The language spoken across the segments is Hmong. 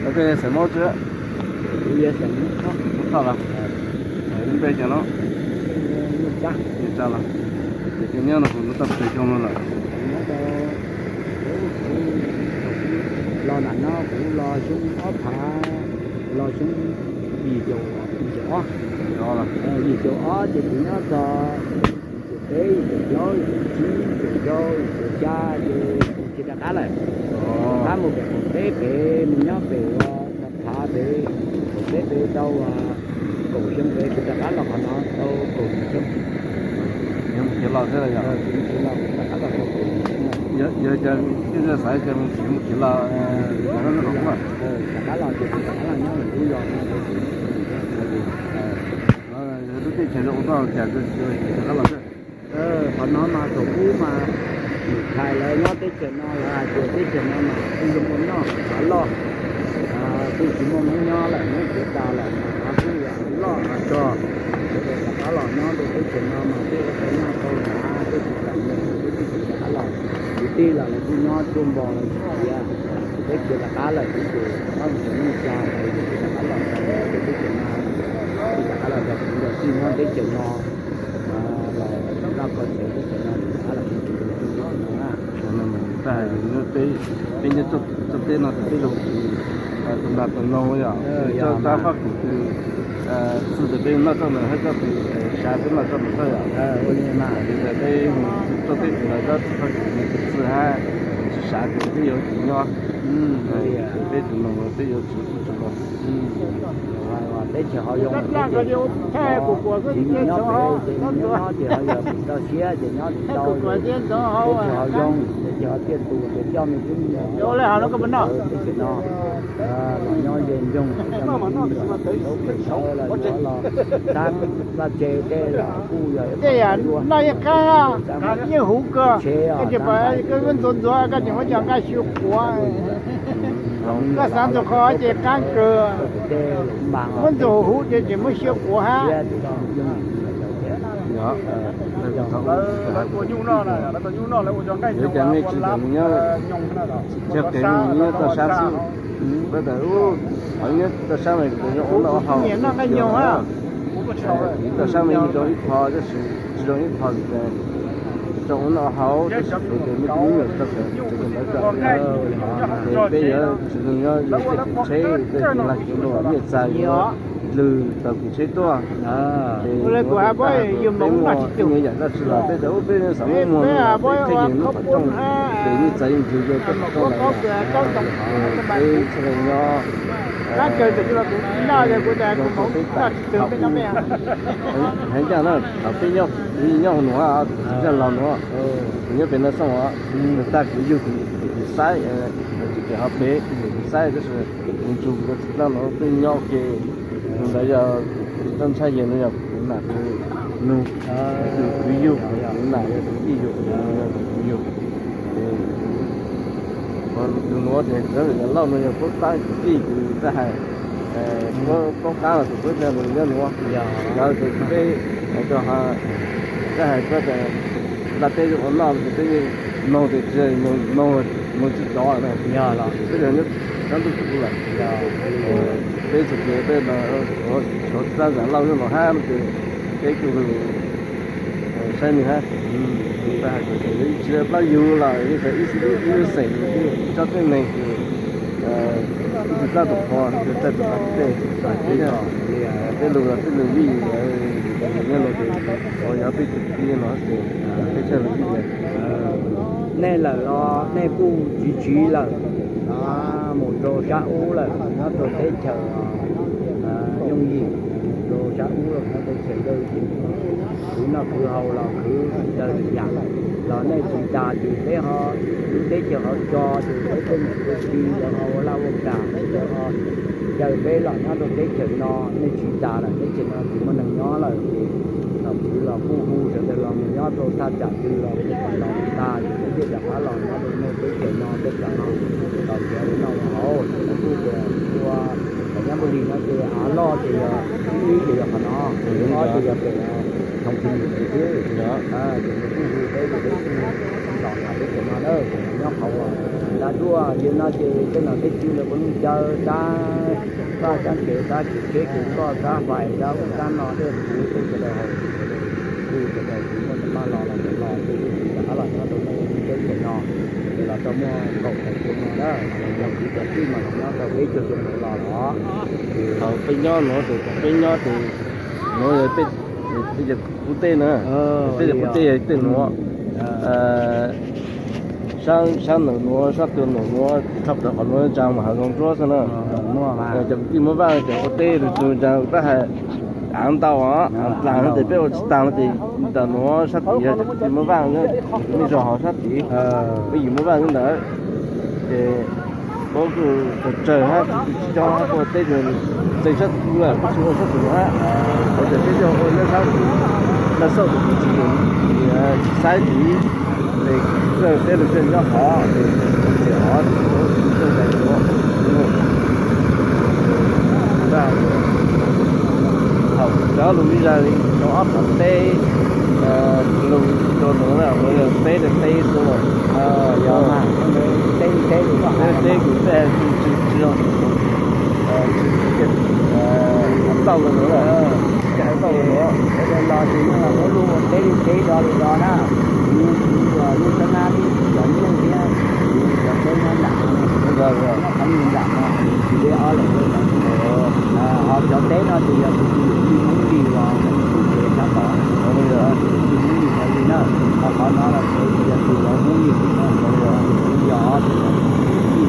Koj xeem Hmoob tsi? Kuv yog xeem Hmoob Thoj. Hmoob Thoj los? Lub npe cas no? Nyuj Tsab los? Ces koj nyob no puas tau pes xyoo no lawm? Nyob tau, los nram no kuv los xyoo ob phav, los xyoo yim caum, yim caum ob, yim caum ob ces kuv nyob txog yim caum peb, yim caum plaub, yim caum tsib, yim caum rau, yim caum xya ces kuv khiav rov qab lawm. Rov qab mus pem qaum teb pem, mus nyob pem ua Xav Phav pem, qaum teb pem tau kaum xyoo pem kuv rov qab los qhov no tau kaum yim xyoo. Yog mus khiav los thiab los yog? Khiav los kuv rov qab los tau kaum yim xyoo. Yog, yog cas koj xav cas mus khiav, mus khiav los, rov qab los ces kuv rov qab los nyob lawm lub zos no. Lub teb chaws zoo ua noj cas koj rov qab los thiab? Qhov no mas thaum ub mas nim thais lawv nyob teb chaws no lawv hais tias teb chaws no mas kuj zoo ua noj hav loj, kuj tsis muaj Hmoob nyob lawm, Hmoob khiav tas lawm mas hav kuj yog hav loj hav rog. Sawv daws rov qab los nyob rau teb chaws no mas tej ua tau noj tau hnav tej tsis txom nyem, tej tsis rov qab los. Kwv tij los lawv kuj nyob tuaj npo lawv tsis khiav, peb khiav rov qab lawm, kuv tus poj niam neej tsa lawv kuj rov qab los rau teb chaws no, kuj rov qab los rau kuv los tij nyob teb chaws no, los laj kho tsev teb chaws no, rov qab los teb chaws no na. Tab hais yus nyob peb, peb nyob txoj teb no tus peb zoo, tus nag tus noog yom, coj tab faj kws tw, txwj tes peb noj txoj ntawd thiab coj tus sav peb noj txoj ntawd thiab yom. Li ntawd peb txoj teb chaws no coj txoj teb chaws no txwj hab tsis sav ces peb yuav tsis nyob. Peb tus noog peb yuav tsis txwj tsis los. Teb chaws ho zoo, tsis nyob pem ces nyob ces ho yog tsis tau siab ces nyob tsis tau. Teb chaws ho zoo, teb chaws ho tiaj tus ces coj me tub me nyuam teb chaws no, los nyob ze ncoog, tau pem sawv los yuav los txhab vaj tse tej los kuj yog ib qho dua. Noj yeej qab, yeej huv kawg, koj tsis pom koj muab ntxuav ntxuav koj tseem muab cov nqaij xyuv quav. Koj xav ntxuav qhov ces qab kawg, muab ntxuav huv huv ces tseem muab xyuv quav hab. Yog, yog cas nej tsis kom nws nyob, tsis qees nws nyob toj sab xwb. Peb tas ub, qhov nyob toj sab mas zoo ua noj ua haus, nyiam noj nqaij nyoog, toj sab mas yeej zoo ib qho tab sis tsis zoo ib qho, zoo ua noj haus tab sis kuv tes me tub me nyuam tau kawm ces ntawd kawm. Ces peb yuav tsis zoo nyob yus tej kev tsheb tej kev lag kev luam, niam txiv yuav dlws tau kev tsheb tuaj. Ces kuv hais tias peb muaj ib yam dab tsi los peb tas ub peb xav muab muag no los peb thiaj li muab qhov rooj, ces niam txiv yeej dlws yus tej qhov rooj lawm. Peb txhaj le nyob zoo rau peb tas thaum peb, heev ncaj na, thaum peb nyob, kuv nyob hauv nuav, kuv tsis nyob laug nuav, kuv nyob pem Naj Xooj os. Tag kuv yug kuv saib, tsis pem hauv pem kuv saib tab sis kuv ntsug kuv txiv txaj nuav peb nyob ua ke. Tus ntawd yog txiv txaj ntshai yawg no yog kuv nam tus nug, kuv yug, kuv nam yog tus tij yug, kuv yug. Tus nuav ces txawm yog Lauj no yog Paub Qaab tus tij, tus txawj hais, Paub Qaab los tus Paub Qaab tus nyob nuav. Lawv tus peb hais rau, txawj hais peb tas nplaj teb zoo ua noj ces peb moog tes tsis moog, moog tsis tov na. Peb yog nyob sab ntuj tsuv lawm. Peb txuas tes peb, tshuav txiv txaj ntxawm Lauj nyob nuav hab ces peb kuj saib nwg hab. Tsis plab yug los ib xeem, ib xeem tsob tej neeg, ib tug plab tus qhua, txawj tus qhua tej, peb lug los peb lug vij, nyob nuav ces yog peb tus tij no ces peb txawj lug vij. Nej lawm los nej kuj tsiv tsiv lawm, mus rau sab ub lawm nyob rau teb chaws yooj yim, mus rau sab ub lawm nyob teb chaws dawb ces khwv noj khwv haus los khwv tsis tau lwm yam, los nej tsiv tas ces peb ho, lub teb chaws ho tso ces peb tej niam tej txiv lawv ho ua laj ua kam, lawv ho caw peb los nyob rau teb chaws no, nej tsiv tas lawm teb chaws no tsis muaj neeg nyob lawm ces nom tswv los kuj hu sawv daws los mus nyob rau thaj tsam twg los kuj los tag ces peb thiaj rov qab los nyob rau nej teb chaws no tej tsam no, los nrhiav ua noj ua haus. Lawv kuj tias ua, nyob Npus Lis no ces av loj ces yog ib, ces yog qhov no, ob ces yog pem Thoom Phim ces xwb. Ces nws kuj hu peb ces peb kuj los tham teb chaws no na, ces nyob qhov uas Dab duaj yog no ces tej nom tej tswv lawv puav leej caw sab, sab tsev, sab kev tsheb kev koj, sab fais, sab ub sab no, tej kuv, tej sawv daws haus, sawv daws kuv, sawv daws kuv muaj teeb mab los los ntawd los, tej txiv rov qab los nyob rau teb chaws no, ces los tau muaj kaum tawm xyoo no na, los yog kuv cov tij mas los nyob tau peb caug xyoo ntawd los los. Thaum peb nyob nuav ces, thaum peb nyob ces nuav yog peb cov qub teb na, peb cov qub teb yog tej nuav, sab ntawm nuav, sab tua ntawm nuav, tshaj plaws qhov nuav ntsa mas hav zoov ntsuab xwb na. Cov kwv tij Moob Vaaj cov ua teb lug txug ntsa tab hais av ntau, av dlaag no ces peb ua tsis taag no ces ntawm nuav sab tid yog cov kwv tij Moob Vaaj, mej zog hov sab tid, peb yim Moob Vaaj ntawd. Ces puab kuj tsawg tsawg hab, tsis coob hab, puab ua teb ntseeg sab tid lawm, puab tsis ua sab tid hab. Ces peb coj ua nyob sab tid, tau xauj tus tub tsis, tsis saib tid, ces teb lug tseem nyob hov, ces tseem hov, tseem ua tseem ua. Thaum cov lug ib zag li rau ob phav teb, lug rau nuav na, nuav yog teb rau teb xwb na. Teb teb kuv teb tsis zoo, tsis tau lawm nuav, tsis tau lawm nuav. Los tsis muaj los muab lub ua teb li teb do li do na. Kuv, kuv lub xab nab tib cov nyuj thiab, kuv cov teb nyob nram no, nyob qhov nyuj nram no, tsis deb ob lawm. Ho cov teb no ces yog tus kwv Hmoob Lis los yog tus kwv Hmoob Lis sab tod, tus kwv Hmoob Lis sab li na. Ho qhov no los tsev yog tus Hmoob Lis no, yog tus kwv yog tus kwv tij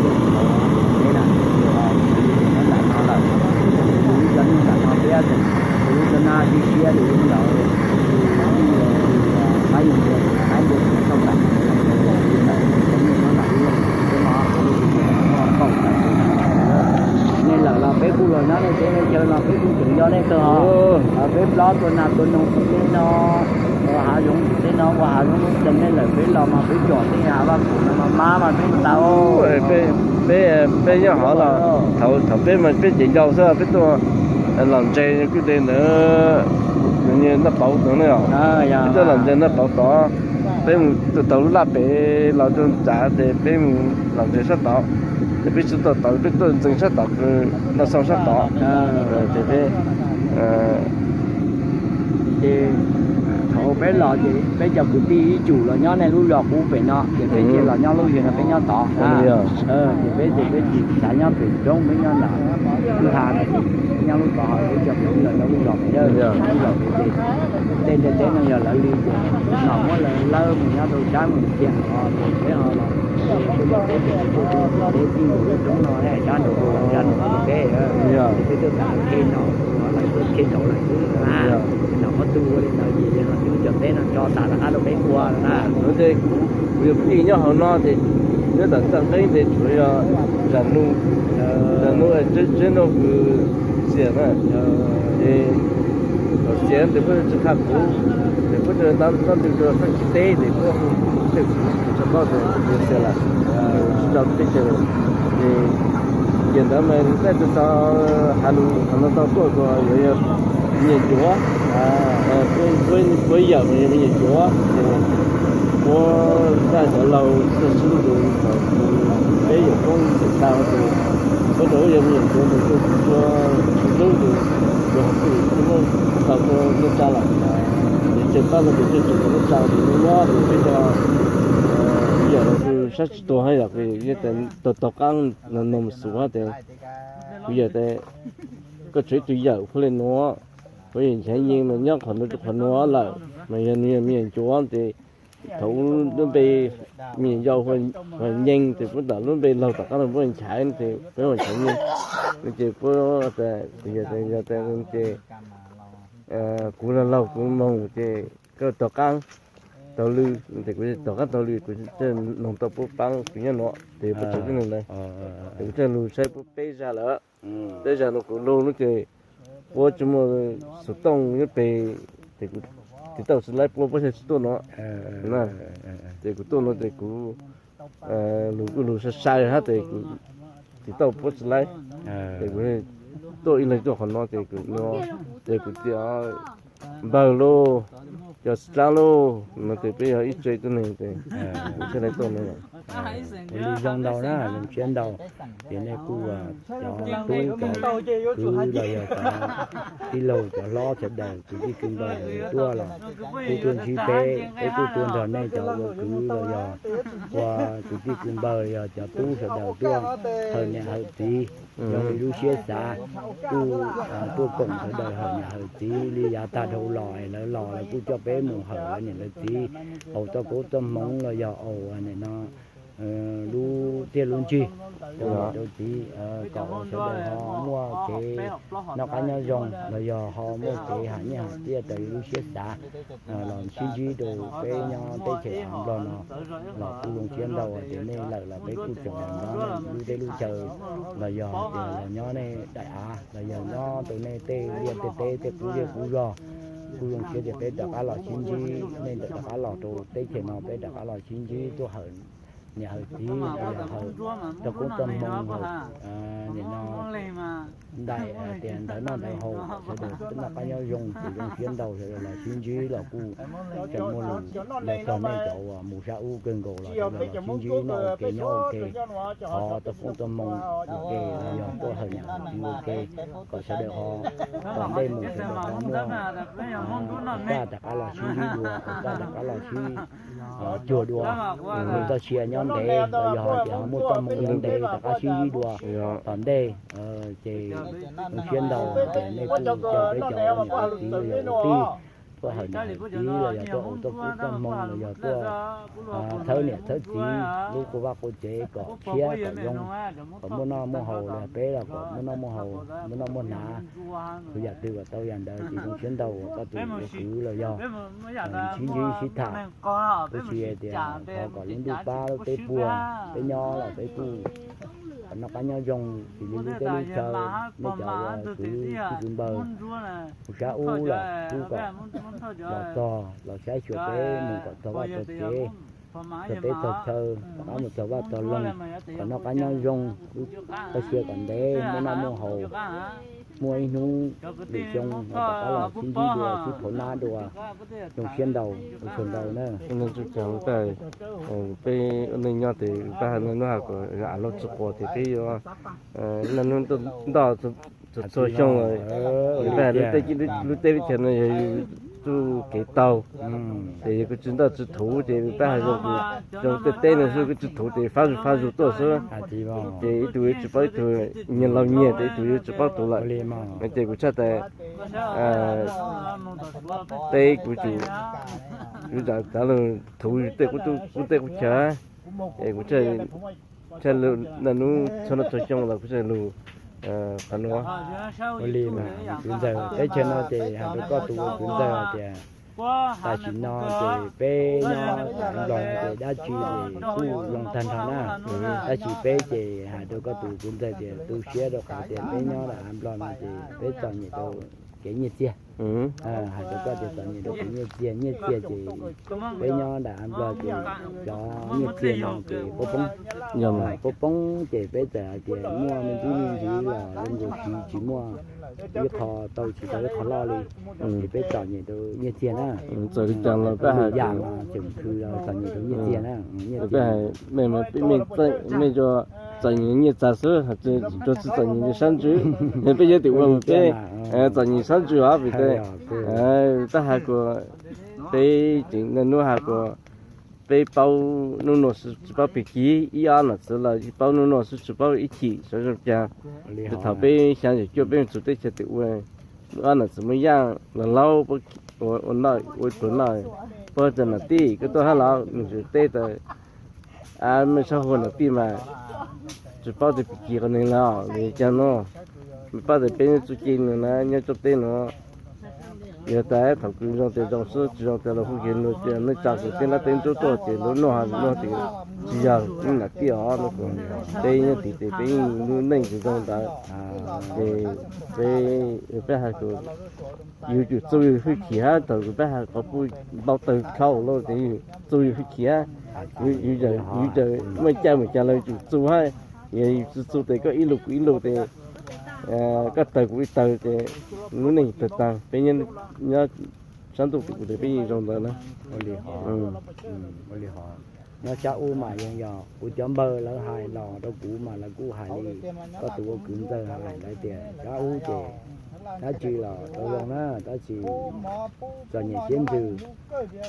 teb na, nyob nram no lawm. Tus cov nyuj nram no thiab, tus lub xab nab siab siab li lub ntawd, tus nyuj, tus qaib nyuj, qaib npua tus tau nram no, tus nyuj nyob nram lub loog teb no, lub tus no qaum ntawd. Nej lawm los peb kuj los nyob nej teb nej chaw no peb kuj tseem nco nej kawg os. Peb plob tua nas tua noog peb no, ua hav zoov peb no, ua hav zoov lub tsev nej lawm peb los mas peb tsom tej hav vaj khaum no mas mab mas peb tau. Peb, peb nyob hov los thaum, thaum peb mas peb ces yau xwb peb tuaj lom ntses kwj deg ntawd, nws nyiag noj pauv tod ne os. Peb tuaj lom ntses noj pauv tod, peb mus tau lub laj pem los rau tsav ces peb mus lom ntses sab tod, ces peb tsis tuaj tod, peb tuaj ntxeev sab tod, los xoo sab tod. Ces peb Ces thaum peb los ces peb cov kwv tij ib cum los nyob nej lub zos qub pem no, ces peb cia los nyob lub zos no peb nyob tod. Ces peb ces peb tsis xav nyob pem roob, peb nyob nram kwj ha no ces peb nyob lub tod, peb cov kwv tij los nyob lub zos pem, lub zos pem ces tej ntiaj teb no yog lawv li ces nom muab lawv lawb mus nyob rau sab mus kiag no ces peb ho los, peb cov teb ces peb tij nkaus lub roob no sab nraud, sab nraud peb, ces peb tuaj tau qhia nom, lawv tuaj qhia nraud lawm xwb na. Nom muab tu ua li ntawd ces yog nom twb cov teb no tso tas rov qab rau peb ua na. Kuv yog kwv tij nyob hauv no ces nyob tom txaj qeeb ces tsuas yog zam nu, zam nu, tsev no kuv xiam na, ces thaum xiam ces puab tsis qha kuv, ces puab tso tab ntug rau sab tsis teb ces puab hu kuv tej kuv tsis tau paub tias kuv xiam lawm, tsis tau teb chaws lawm. Ces tiam ntawd mas tej tau has lus qhov no tau tuaj kuas yuav yog me nyuam ncuav, puab yawm mas yog me nyuam ncuav ces puab zaj cov laug txog sib hlub tus thaum peb yawm koob tau ces puab rau yog me nyuam ncuav mus tuaj txhua hlub tus, tus ho pw tau txhua neej tsa lawm. Ces tseem tab no ces tseem tseem tau neej tsa ces nyob nyob ces peb cov yawm los sab tsis tuag hab yom, yog tias tau tau qaab no mus xub hab ces kuv yawm tias koj tshuav ib tug yawm puag le nuav, puab yawg Nchaiv Yeej mas nyob qhov nuav rau qhov nuav lawm mas yog nws yog me nyuam ncuav ces thaum lub npe me nyuam yau hu ua Nyeej ces puab tom lub npe laug tom qab no puab hu Nchaiv ces puab hu Nchaiv Yeej. Ces puab, kuv yawm tias yog tias ces kuv laug kuv moog ces koj tau qaab tau lw, ces kuv tau qaab tau lw kuv thiaj noog tau puab paab kuv nyob nuav ces puab tseem tib neeg ntawd, ces kuv thiaj lug saib puab peb zag lawm. Peb zag no kuv lug no ces puab tsis muaj xov tooj nyob peg, ces kuv tiv tauj tsis laib puab, puab thiaj tsis tuaj no. Ces kuv tuaj no ces kuv lug kuj lug sai sai hab ces kuv tiv tauj puab tsis laib, ces kuv tuaj ib leeg tuaj qhov no ces kuv, ces kuv tias npawg lauj, cov txiv dlaab lauj no ces peb yog ib tse tuab neeg ces kuv thiaj li tuaj no. Ua li zoo ntau na, zoo siab ntau. Ces nej kuj cov tub cov kwv los yog cov tij laug cov hlob sawv daws kwv tij kwv npawg tuaj los kuj tuaj ntsib peb, peb kuj tuaj nrog nej cov ua kwv los yog ua kwv tij kwv npawg los yog cov tub sawv daws tuaj hawm niam hawm txiv, yog li lub siab xav kuj tuaj koom sawv daws hawm niam hawm txiv li yav tag dhau los es lawv los lawv kuj coj peb mus hawm lawv niam lawv txiv, aus txoj koob txoj hmoov los yog aus nim no lub tiaj lub ntsig rau niam rau txiv kom sawv daws ho muaj kev noj qab nyob zoo los yog ho muaj kev haj nyiaj haj txiaj raws li lub siab xav los sib ntsib rau peb nyob teb chaws Av Nplog no los kuj zoo siab ntau tias nej lawm los peb kuj tseem los nyob nej lub teb lub chaw los yog tias los nyob nej daim av los yog nyob rau nej tej liaj tej teb tej qub zej qub zog. Kuj zoo siab tias peb rov qab los sib ntsib, nej rov qab los rau teb chaws no peb rov qab los sib ntsib tuaj hawm niam hawm txiv los yog hawm txoj koob txoj hmoov hawm nim no ntaim tias ntawv noj ntawv haus sawv daws noj qab nyob zoo ces zoo siab ntau sawv daws los sib ntsib los kuj tseem muaj lus los txog nej cov uas mus sab ub kawg nkaus los sawv daws los sib ntsib noj ua ke nyob ua ke, thov txoj koob txoj hmoov ua ke los yog tuaj hawm niam hawm txiv ua ke kom sawv daws ho tom ntej mus sawv daws ho muaj kaj rov qab los sib ntsib dua, kaj rov qab los sib cuag dua, mus txoj sia nyob ntev los yog hais tias ho muaj txoj hmoo nyob ntev rov qab sib ntsib dua tom ntej. Ces zoo siab ntau tias nej kuj coj peb cov ua niam ua txiv los yog ua tij tuaj hawm niam hawm txiv los yog tuaj ua txoj koob txoj hmoov los yog tuaj txhawb niam txhawb txiv lub quas vaj quas tsev kom tshiab kom zoo, kom muaj noj muaj haus los yog peb los kom muaj noj muaj haus muaj noj muaj hnav, txhua yam twg kom tau yam ntawd ces zoo siab ntau uas koj tus ua kwv los yog sib ntsib sib tham. Kuv tsis hais tias thov kom lub ntuj pab lub teb puag, peb nyob los peb kuj kom noj qab nyob zoo xws li lub teb lub chaw, nej cov ua kwv tij kwv npawg mus sab ub los kuj kom los txog los saib xyuas peb mus kom txog vaj txog tsev, txog teb txog chaw, rov qab mus txog vaj txog loog, kom noj qab nyob zoo, lub txoj sia kom ntev, muaj noj muaj haus, muaj ib hnub lwm xyoo rov qab los sib ntsib dua sib phauv nab dua. Zoo siab ntau, ua tsaug ntau na. Peb ua neej nyob tes peb hais hnub no kom av laug tsis quas tes peb yuav hnub ntoj txhua xyoo, peb hais lub teb lub chaw no yog yus txuj kev taug, ces yog kuj tsis ntoj tsis thuv ces peb hais zoo, zoo tej teb no xwb kuj tsis thuv ces fab zuj fab zus tuaj xwb. Ces ib tug yuav tsis paub ib tug, nyias laus nyias ces ib tug yuav tsis paub thuv lawm. Ces kuv tshaj tas teb kuv tsis, kuv zam txav lug thuv tej qub teb qub chaw, es kuv tshaj lug naj nub txhua noj txhua xyoo los kuv tshaj lug qhov nuav. Ua li mas kwv ntxawg, teb chaws no ces hais rau koj tus kwv ntxawg hais tias tam sim no ces peb nyob Nplog no ces dab tsi ces kuj zoo tag nrho na. Tab sis peb ces hais rau koj tus kwv ntxawg tias tu siab rau qhov tias peb nyob Nplog no ces peb txom nyem rau kev nyiaj txiag. Hais rau koj tias txom nyem rau kev nyiaj txiag, nyiaj txiag ces peb nyob nram Nplog ces cov nyiaj txiag no ces poob poob, poob poob ces peb txawm hais tias muaj me ntsis me ntsis los zoo nkaus siv tsis muaj ib qho tau tsis tau ib qho loj li, ces peb txom nyem rau nyiaj txiag na. Txawm li cas los peb hais yam tseem khw los txom nyem rau nyiaj txiag na. Peb hais mej, mej txom nyem nyiaj txiag xwb, tsuas tsis txom nyem sab ntsws. Peb yog tim ua mas peb txom nyem sab ntsws os vim tes peb hais kuas peb tseem naj nub hais kuas peb paub nub nua tsis paub pig kig, ib ob nam txiv los paub nub nua xwb tsis paub ib chim sav zoo cas. Thaum peb xyaa yim cuaj peb mus txug teb chaws tim ua, ob nam txiv muaj yaaj los laub ua noj ua pluas noj, puab tas nam tij koj tuaj hab los nws teb tas mej sab hua nam tij mas tsis paub tias pig kig qhov neeg los vim caag nuav, mej paub tas peb nyob txuj ci nuav na nyob tsob teb nuav, yog tas thaum kws zoo tas zoo xwb tsis zoo tas los hu kiag nua tias nej tsa kuv teb nrab teb ntsuab tuaj ces lub noj nua tias tsis yog nam tij os. Peb nyob tim tes peb yeej lub neej tsis zoo ntawd, ces peb, peb hais tias yus tsum txuj yus hwj chim hab thaum kws peb hais qhov puj npau tawg dlhau lawm ces yus txuj yus hwj chim hab, yus, yus muaj caij mus caag los yus tsum txuj hab, yog yus tsis txuj tes koj ib lus kuv ib lus tes koj tawg kuv ib tawg ces lub neej tawg taag. Peb nyob sab ntuj tim kuv tes peb yeej zoo ntawd na. Ua li hov, Nyob sab ub mas yeej yog kuv cov npawg lawv hais los rau kuv mas lawv kuj hais li koj tus ua kwv ntxawg hais, lawv tias sab ub ces dab tsi los tau zoo na, tab sis txom nyem siab ntsws.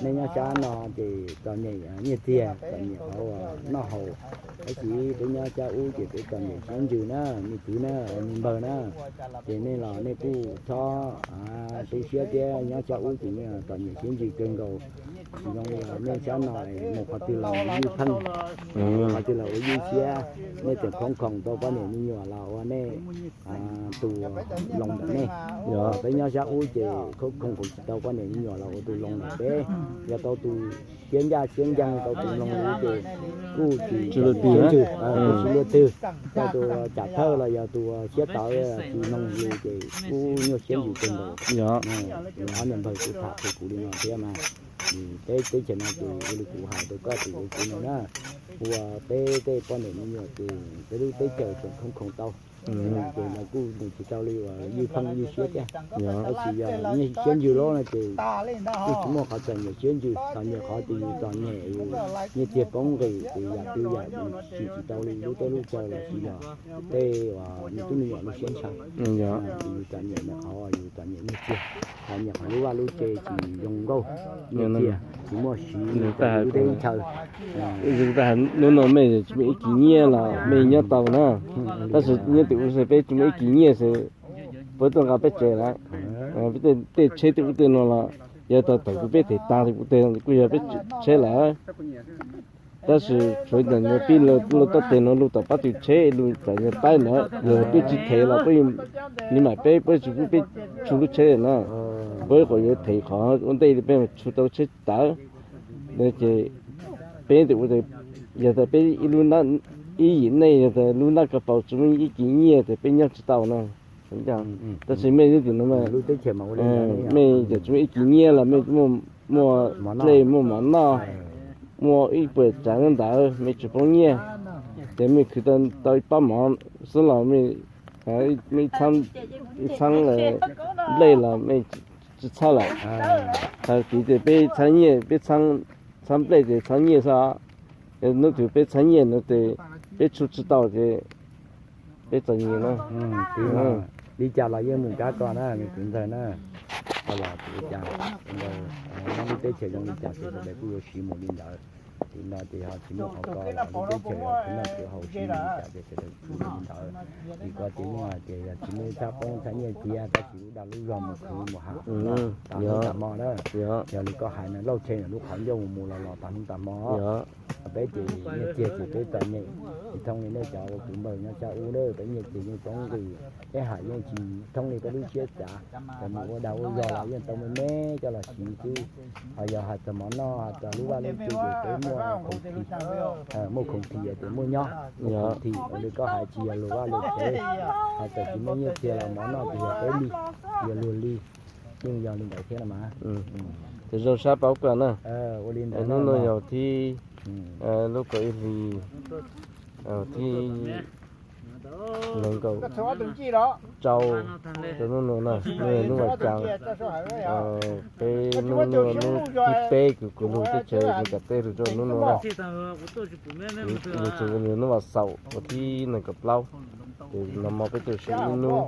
Nej nyob sab no ces txom nyem nyiaj txiag, txom nyem qhov uas noj haus, tab sis peb nyob sab ub ces peb txom nyem siab ntsws na, me kwv na, me npawg na. Ces nej los nej kuj txhob tu siab thiab, nyob sab ub ces yeej txom nyem siab ntsws kawg nkaus. Tsis zoo li nej sab no, mus qhov twg los ywj pheej, qhov twg los ua ywj siab. Nej tseem khoom khoom tau poj niam me nyuam los ua nej tus loo ntawm nej. Peb nyob sab ub ces khoom khoom tsis tau poj niam me nyuam los ua tus loo ntawm peb. Yog tau tus siab ncaj siab ncees tau tus loo li ces kuj tsis, tsis luaj twg, kuj tsis luaj twg. Tau tus tsam thawj los yog tus siab tawv tsis mloog li ces kuj nyuaj siab ntsws kawg nkaus. Ob niag npawg kuj tham qhia kuv li no thiab mas. Peb teb chaws no ces ua li kuv hais rau koj tus ua kwv no na, ua peb tej poj niam me nyuam ces peb lub teb chaws tseem khoom khoom tau. Ces lawv kuj mus tsis tau li uas ywj pheej ywj siab thiab. Tab sis yog siab ntsws lawm no ces kuj tsis muaj qhov txom nyem siab ntsws, txom nyem qhov ces yus txom nyem yus nyiaj txiag poob nqis ces yam twg yam yus sim tsis tau li lub teb lub chaw los sis yog tej uas me tub me nyuam lub siab ntshaw. Ces yus txom nyem ntawm qhov yus txom nyem nyiaj txiag, txom nyem qhov lub vaj lub tsev tsis zoo nkauj, nyiaj txiag tsis muaj siv, tsis muaj teb chaws. Hnub no mej tsis muaj ib kis nyiaj los mej nyob tau na, tab sis nyob tim ub peb tsis muaj ib kis nyiaj xwb, puas tuaj nqa peb tsev lawm. Tej tsheb tej ub tej no los yog tau tawm kuv peb them tag kuv tej kuj yog peb tsheb lawm. Tab sis tshuav ntawm pib lub toj tes no lug tom pab tw tsheb lug tom yog taib ntawd yog peb tsis them los puab li mam peb puab tsis pub peb tshu lub tsheb na. Puab ib qhov yuav them qhov ua ntej peb tshu tau tsheb tawv. Ces peb ua yog tas peb ib yim neej yog tas lub nab ka paus tsis muaj ib kis nyiaj ces peb nyob tsis tau na. Tab sis mej nyob tim no mej yog tsis muaj ib kis nyiaj los mej muaj dlej muaj mov noj, muaj ib puas tsav ntawd mej tsis poob nyiaj, ces mej khwv tau ib pab mov xwb los mej ib txhaab nplej los mej tsis txhawj lawm. Thaum kiv ces peb txhab nyiaj, peb txhab nplej ces txhab nyiaj xwb. Hnub twg peb txhab nyiaj no ces peb tshu tsis tau ces peb txom nyem na. Li cas los yeej mus kab koj na, me kwv ntxawg na. Koj los tsis ua cas, nyob lub teb chaws zoo li cas ces sawv daws kuj yuav siv mus li ntawd. Tim no ces ho tsis muaj qhov ko los lub teb chaws yog khwv noj khwv haus siv mus li cas ces sawv daws kuj ua li ntawd. Vim koj ces yeej hais tias yog tsis muaj ib txhab poob txhab nyiaj thiab tab sis lub dag lub zog mus khwv mus ham tas hnub tas hmo na. Yog li koj hais no lauj tsheb lub qhov ncauj mus mus los los tas hnub tas hmo. Peb ces nyiaj txiag ces peb txom nyem, tsis thooj li nej cov ua kwv npawg nyob sab ub na, peb nyiaj txiag yeej poob nqis, peb ham yeej tsis thooj li peb lub siab xav. Ces mus ua dag ua zog los yeej tau me me coj los siv xwb. Ho yog hais txog mov noj hais txog lub vaj lub tsev ces peb muaj khoom thim, muaj khoom thim ces muaj nyob, muaj khoom thim ua li koj hais tsis yog luag vaj luag tsev. Hais txog tsis muaj nyiaj txiag los mov noj ces yog peb li, yog luag li, yeej yog li ntawd thiab no mas. Ces zoo sab paub koj na. Ua li ntawd hnub no yog thib, lub kaum ib hlis, thib nees nkaum rau hnub no na, hnub no hnub vas cas, peb hnub no hnub thib peb kws kuv lug teb chaws Meskas teb lug rau hnub no na. Lug tseem hnub vas xaum uas thib nees nkaum plaub, ces nag hmo peb tuaj sib ib hnub,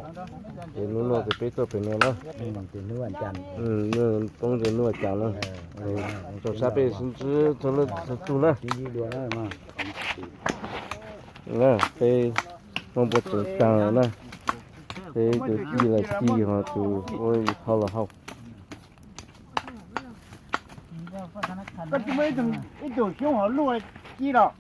ces hnub no ces peb tuaj pem no na. Poob rau hnub vas cas na. Zoo sab peb sib ntsib txhua leej txhua tug na. Peb Hmoob puab tseem taag na, peb tus ci los ci, ho tus ua hau los hau. Koj tsis muaj ib tug xyoob hauv luj ci los?